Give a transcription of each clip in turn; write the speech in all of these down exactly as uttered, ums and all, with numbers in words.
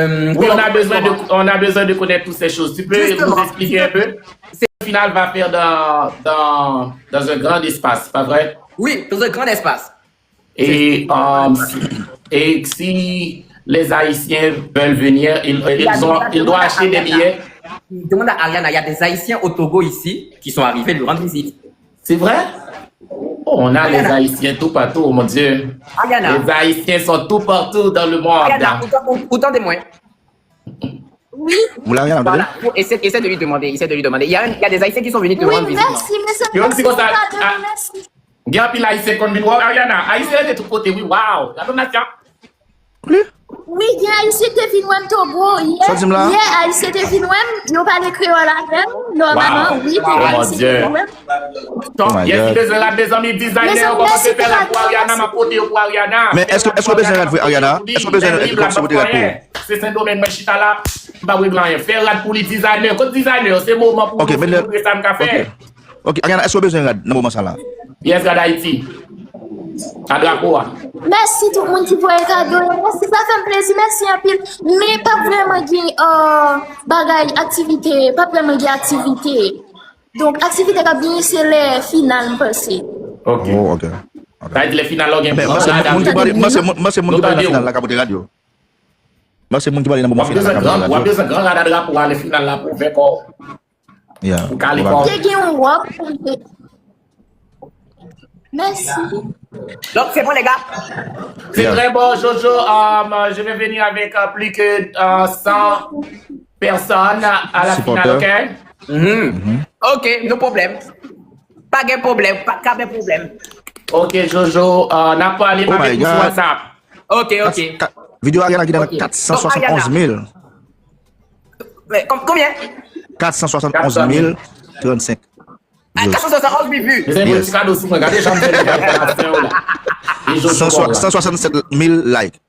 Euh, Oui, on a besoin de, on a besoin de connaître toutes ces choses. Tu peux nous expliquer un peu? La finale va faire dans, dans, dans un grand espace, pas vrai? Oui, dans un grand espace. Et, euh, et si les Haïtiens veulent venir, ils, ils, ont, ils doivent acheter des billets. Demande à Ariana, il y a des Haïtiens au Togo ici qui sont arrivés lui rendre visite. C'est vrai? Oh, on a les Haïtiens tout partout, mon Dieu. Ariana. Les Haïtiens sont tout partout dans le monde. Ariana, ou, ou, ou tande mwen? Oui. Ou la, Ariana, Voilà. Essaie, essaie de lui demander. Essaie de lui demander. Il y a, il y a des Haïtiens qui sont venus te Oui, rendre visite. Merci, mais c'est Yo di konsa, ah, merci. Gen anpil Ayisyen konn vin wè Ariana. Ayisyen rete tout kote, wi, waw. Gade nasyon. Wi, gen Ayisyen te vin wè m Togo. Yè, Sa di m la? Yè, Ayisyen te vin wè m. Yo pale kreyòl avè m. Nòmalman, Wow. wi, te Oh, gen mon Ayisyen Dieu. te vin wè m. Oh my Yes, God. Bezwen rad, mezanmi, designer, Mezanmi, yo kòmanse mèsi fè rad pou pou Ariana, m ap pote yo pou Ariana. Men èske, èske w bezwen rad vre, Ariana? Èske w bezwen rad? Li kòmsi w te rad pou ou. Se Sendomeng, mwen chita la, m pa regle anyen. Fè rad pou li, designer. Kot designer? Se moman pou Ok, mwen men lè- montre sa m ka fè. Ok. Ok, Ariana, èske w bezwen rad nan moman sa la? Yes, rad Ayiti. A drapo a. Mèsi tout moun ki voye kado yo. Mèsi, sa fè m plezi. Mèsi anpil. Men p ap vrèman gen euh, bagay aktivite. P ap vrèman gen aktivite. Donk, aktivite k ap genyen se lè final, m panse. Ok. Oh, ok. Sa vle di lè final la, w gen Men mwen se moun ki pale, mwen se moun, mwen se moun ki pale nan final la ka pote rad yo. Mwen se moun ki pale nan moman final la ka pote rad W ap yo. bezwen gran rad a drapo a, lè final la pou w fè kò. Yeah. Ou kale Ou kò. pa- Te gen yon wòb pou l te. Mèsi. Donc, c'est bon, les gars. C'est Yeah. Très bon, Jojo. Um, je vais venir avec euh, plus que euh, cent personnes à la finale, Supporters. OK? Ok, no problem. Pa gen pwoblèm, pa ka gen pwoblèm. OK, Jojo, euh, n ap pale Oh my avèk ou sou God. WhatsApp. Ok, ok. Ka- Videyo Ariana ki nan Ok. kat san swasann onz mil. Men, kon- konbyen? Kat san swasann onz mil trannsenk. Ah, kat san swasann onz mil vues. Mezanmi, mwen ti kado sou mwen. Gade jan m fè nan fè nasyon yo la. E Jojo San swasann sèt mil like.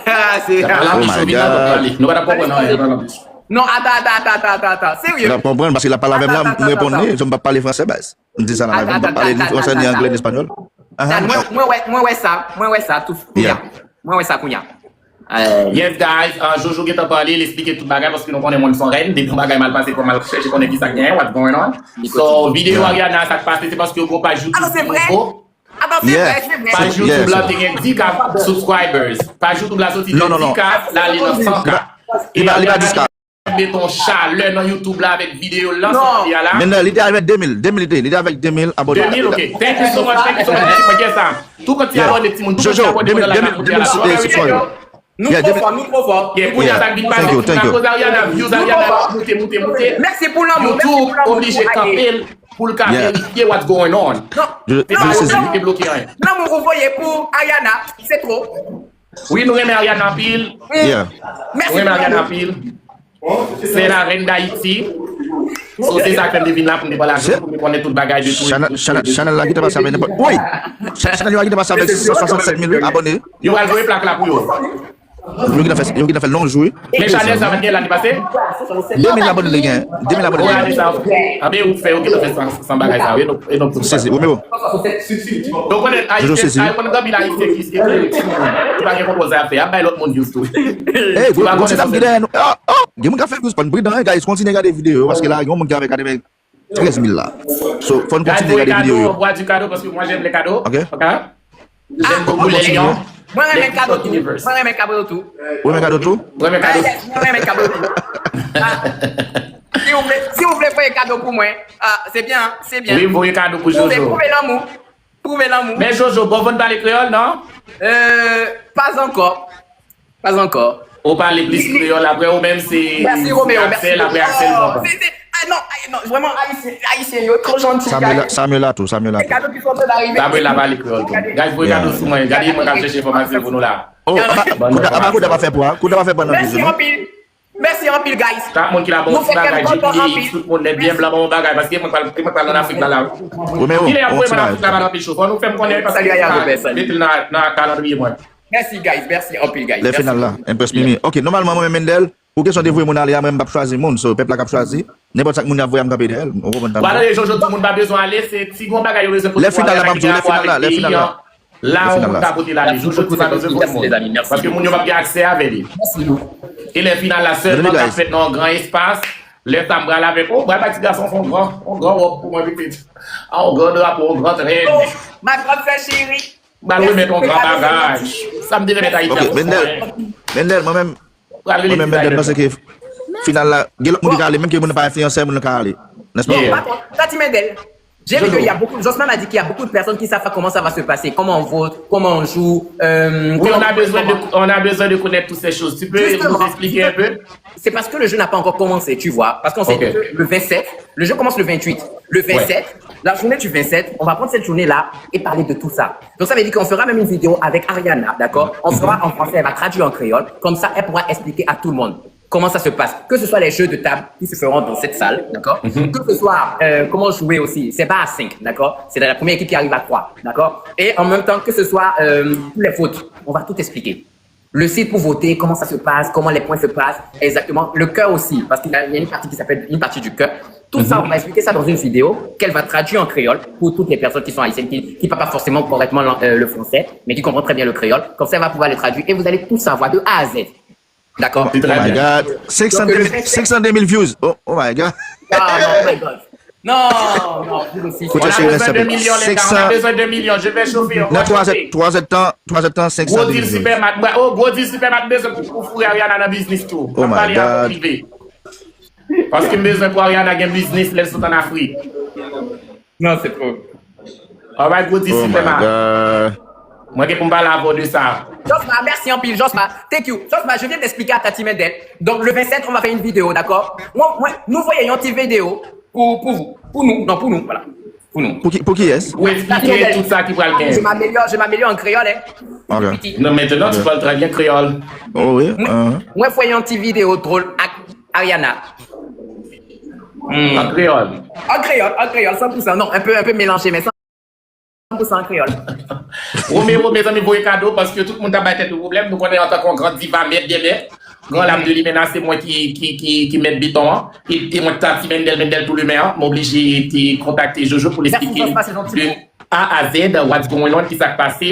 Ah, se... La Oh biche my vin nan God. pale. Nou pa t ap konprann anyen nan la biche. Non, ata, ata, ata, ata, ata. Ou Serye. ap konprann paske l ap pale avè m la, m reponn li, jan m p ap pale fransè, baz. M di sa nan live, m p ap pale ni fransè, ni anglè, ni espanyòl. Mwen, mwen wè, mwen wè sa, mwen wè sa tou kounya. Yeah. Mwen wè sa kounya. Euh, Yes, guys. Uh, Jojo gentan pale, li eksplike tout bagay paske nou konnen moun son rèn. Depi yon bagay mal pase, pou mal chèche konnen ki sa k genyen, what's going on. So, videyo Ariana sa k pase, se paske yo gon paj YouTube nouvo. Atann, se vre. Atann, se vre, se vre. Paj YouTube la te gen dis K subscribers. Paj YouTube la soti de dis K, la li nan san K. Li pa, li pa dis K. Met yon chalè nan YouTube la avèk videyo l lan, soti a la. Men nan, li te avèk de mil, de mil li te, li te avèk de mil abòne. De mil, ok. Thank you so much, thank you so much. Mwen gen sa. Tou kont ti abòne, timoun, tou kont ti Jojo, abòne, de mil, mwen la de mil, kote de a mil la. subscriber. Nou Yeah, twò de- fò, nou twò fò. Yeah, kounye a sa k vin pase, Thank you, thank you. akoz Ariana, views Ariana ap moute, moute, moute. Mèsi pou lanmou, mèsi pou YouTube lanmou. Oblije kanpe l pou l ka Yeah. verifye what's going on. Non, Je, je non, saisis. non. Debloke anyen. Lanmou ou voye pou Ariana, se twò. Wi, nou renmen Ariana anpil. Yeah. Mèsi Nou renmen pou Ariana lanmou. Anpil. Se la reine d'Haïti. So, se sa k fè m te vin la pou m te pale ak Se- nou, pou m konnen tout bagay de tou. Chanèl, chanèl, chanèl la gentan pase avèk nenpòt. Wi! Cha- Chanèl yo gentan pase avèk san swasannsèt mil abòne. Yo pral voye plak la pou yo. Yo gentan fè, yo gentan fè long jou, wi. Men chanèl sa pa t gen la ki pase? De mil abòne li gen. De mil abòne Ou li gade gen. sa. Anben, ou fè, ou gentan fè san, san bagay sa, wi, nou, e nou tout Sezi, Romeo. Donk, konnen Jojo sezi. Ayisyen, konnen anpil Ayisyen ki, ki, ki, ki pa gen kontwòl sa y ap fè, y ap bay lòt moun views tou. Hey, gwo, gwo ti dam ki dèyè nou. Oh, oh, gen moun k ap fè views, pa n pridan, guys, kontinye gade videyo yo, paske la, gen yon moun ki avèk katreventrèz mil la. So, fò n Guys, kontinye voye gade kado, videyo yo. Voye du kado, paske mwen, j'aime les cadeaux. Ok. Ok? J'aime beaucoup les lions. Mwen renmen Les kado Tiktok tou. Universe. Mwen renmen kado tou. Ou renmen kado tou? Mwen renmen kado. Ah, yes, mwen renmen kado tou. Ah. Si ou vle, si ou vle voye kado pou mwen, ah, se byen, se byen. Wi, voye kado pou Pwouve, Jojo. pwouve lanmou. Pwouve lanmou. Men Jojo, bon, vin pale kreyòl, non? Euh, pas encore. Pas encore. Ou pale plis kreyòl, apre ou menm se Mèsi, Romeo, mèsi. Axel, apre Axel, Oh, konprann. se, se, ah, non, ah, non, vrèman, Ayisyen, Ayisyen yo twò janti. Samuel, Samuel la tou, Samuel la tou. Kado ki sòti la rive. Samuel la pale kreyòl tou. Guys, voye kado sou mwen. Gade mwen k ap chèche enfòmasyon pou nou la. Oh, Kouda, Kouda pa fè pou, Kouda pa fè pou nan vizyon, non? Mèsi anpil. Mèsi anpil, guys. Chak moun ki la bon ti bagay, G P A, tout moun nèt byen blan, bon bagay, paske mwen pral, mwen pral nan Afrik la la. Romeo, Kilè y ap on voye ti mwen bagay. Afrik la, pa nan pil cho. Fò nou fè m konnen, paske Salut, Aya, Robert, salut. Mete l nan, nan kalandriye mwen. Mèsi, guys. Mèsi anpil, guys. Lè final la, Empress Mimi. Ok, nòmalman, mwen menm Mendel, pou kesyon de voye moun ale a, mwen m p ap chwazi moun, so pèp la k ap chwazi. Nenpòt sa k moun ap voye a, m kanpe dèyè l. Ou konprann sa m Wala di? Jojo, tout moun pa bezwen ale, se ti gon bagay yo bezwen pou Lè final la, m ap di w, lè final la, lè final la. La, on moun ka pote la, li. Jojo di pa bezwen pote moun. Paske moun yo p ap gen aksè avè li. E lè final la sèlman ka fèt nan yon gran espas. Lè sa m pral avèk, oh, pral bay ti gason se yon gran, yon gran wòb pou mwen pitit. A, yon gran drapo, yon gran trèn. Ma grande sœur chérie. Pral remèt yon gran bagay. Sa m te remèt Ayiti. Ok, Mendel. Mendel, mwen menm, mwen menm, Mendel, mwen se ke final la, gen lòt moun ki ka ale, menm ke moun nan pa enfliyansè, moun nan ka ale. N'est-ce pas? Par contre, Tati Mendel, j'ai vu qu'il y a beaucoup, Josma m'a dit qu'il y a beaucoup de personnes qui savent pas comment ça va se passer, comment on vote, comment on joue. Euh, oui, on a besoin de, on a besoin de connaître toutes ces choses. Tu peux nous expliquer un peu? C'est parce que le jeu n'a pas encore commencé, tu vois. Parce qu'on sait que le vingt-sept, le jeu commence le vingt-huit. Le vingt-sept, la journée du vingt-sept, on va prendre cette journée-là et parler de tout ça. Donc ça veut dire qu'on fera même une vidéo avec Ariana, d'accord? On fera en français, elle va traduire en créole. Comme ça, elle pourra expliquer à tout le monde comment ça se passe. Que ce soit les jeux de table qui se feront dans cette salle, d'accord? Que ce soit euh, comment jouer aussi, c'est pas à cinq, d'accord? C'est la première équipe qui arrive à trois, d'accord? Et en même temps, que ce soit euh, tous les votes, on va tout expliquer. Le site pour voter, comment ça se passe, comment les points se passent, exactement. Le cœur aussi, parce qu'il y a une partie qui s'appelle une partie du cœur. Tout ça, on va expliquer ça dans une vidéo qu'elle va traduire en créole pour toutes les personnes qui sont haïtiennes, qui ne parlent pas forcément correctement euh, le français, mais qui comprennent très bien le créole. Comme ça, elle va pouvoir le traduire et vous allez tout savoir de A à Z. D'accord? Oh my God. cinq cent deux mille views. Oh, oh my God. Ah, non, oh my God. Non, non, pour le six. Kote cheri nan sèpè. On a besoin de millions, les gars. On a besoin de millions. Je vais chauffer. Nan twa zè, twa zè tan, twa zè tan, cinq cent deux mille views. Gwo deal Supermat. Oh, gwo deal Supermat bezwen pou, pou foure Ariana nan biznis tou. Oh my God. Paske m bezwen pou Ariana gen biznis lè l sot an Afrik. Non, c'est trop. Alright, gwo deal Supermat. Mwen gen pou m pale avè w de sa. Josma, merci anpil, Josma. Thank you. Josma, je viens d'expliquer à Tati Mendel. Donc, le vingt-sept, on va faire une vidéo, d'accord? Mwen, mwen, nou voye yon ti videyo pou, pou, pou nou. Non, pou nou, voilà. Pou nou. Pou ki, pou kiyès? Pou eksplike tout sa ki pral gen. Je m'améliore, je m'améliore en créole, hein. Ok. Non, maintenant, tu parles très bien créole. Oh oui. Mwen, mwen fè yon ti videyo drol ak Ariana. An kreyòl. An kreyòl, an kreyòl, san pou san. Non, un peu, un peu mélangé, mais san pou san an kreyòl. Romero, mezanmi, voye kado, paske tout moun ta bay tèt ou pwoblèm. Nou konnen antanke yon gran diva, mèt de mèt, gran lam de limena, se mwen ki, ki, ki, ki mèt beton an. E, e mwen ki ta di Mendel, Mendel tou limen an. Mwen oblije te kontakte Jojo pou l eksplike de A a Z, what's going on, ki sa k pase.